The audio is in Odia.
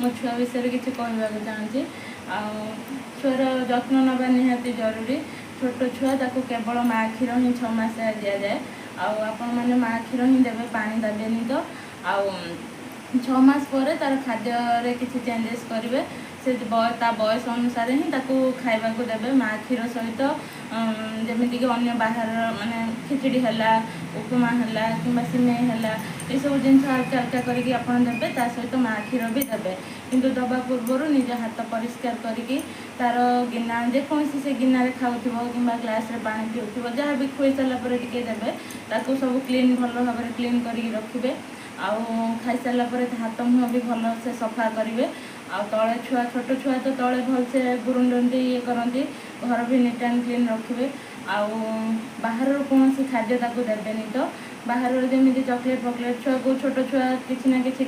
ମୋ ଛୁଆ ବିଷୟରେ କିଛି କହିବାକୁ ଚାହୁଁଛି। ଆଉ ଛୁଆର ଯତ୍ନ ନେବା ନିହାତି ଜରୁରୀ। ଛୋଟ ଛୁଆ, ତାକୁ କେବଳ ମା କ୍ଷୀର ହିଁ 6 ମାସ ଯାଏ ଦିଆଯାଏ। ଆଉ ଆପଣମାନେ ମା କ୍ଷୀର ହିଁ ଦେବେ, ପାଣି ଦେବେନି ତ। ଆଉ 6 ମାସ ପରେ ତାର ଖାଦ୍ୟରେ କିଛି ଚେଞ୍ଜେସ୍ କରିବେ। ସେ ତା ବୟସ ଅନୁସାରେ ହିଁ ତାକୁ ଖାଇବାକୁ ଦେବେ। ମା କ୍ଷୀର ସହିତ ଯେମିତିକି ଅନ୍ୟ ବାହାରର ମାନେ ଖିଚୁଡ଼ି ହେଲା, ଉପମା ହେଲା କିମ୍ବା ସିମେଇ ହେଲା, ଏସବୁ ଜିନିଷ ହାଲକା ହାଲକା କରିକି ଆପଣ ଦେବେ। ତା ସହିତ ମା କ୍ଷୀର ବି ଦେବେ। କିନ୍ତୁ ଦେବା ପୂର୍ବରୁ ନିଜ ହାତ ପରିଷ୍କାର କରିକି ତାର ଗିନା, ଯେକୌଣସି ସେ ଗିନାରେ ଖାଉଥିବ କିମ୍ବା ଗ୍ଲାସରେ ପାଣି ପିଉଥିବ, ଯାହା ବି ଖୁଆଇ ସାରିଲା ପରେ ଟିକେ ଦେବେ, ତାକୁ ସବୁ କ୍ଲିନ୍, ଭଲ ଭାବରେ କ୍ଲିନ୍ କରିକି ରଖିବେ। ଆଉ ଖାଇସାରିଲା ପରେ ତା ହାତ ମୁହଁ ବି ଭଲସେ ସଫା କରିବେ। ଆଉ ତଳେ ଛୁଆ, ଛୋଟ ଛୁଆ ତ ତଳେ ଭଲସେ ଗୁରୁଣ୍ଡନ୍ତି, ଇଏ କରନ୍ତି, ଘର ବି ନିଟ୍ ଆଣ୍ଡ କ୍ଲିନ୍ ରଖିବେ। ଆଉ ବାହାରର କୌଣସି ଖାଦ୍ୟ ତାକୁ ଦେବେନି ତ। ବାହାରର ଯେମିତି ଚକୋଲେଟ୍ ଫକଲେଟ୍, ଛୁଆକୁ, ଛୋଟ ଛୁଆ କିଛି ନା କିଛି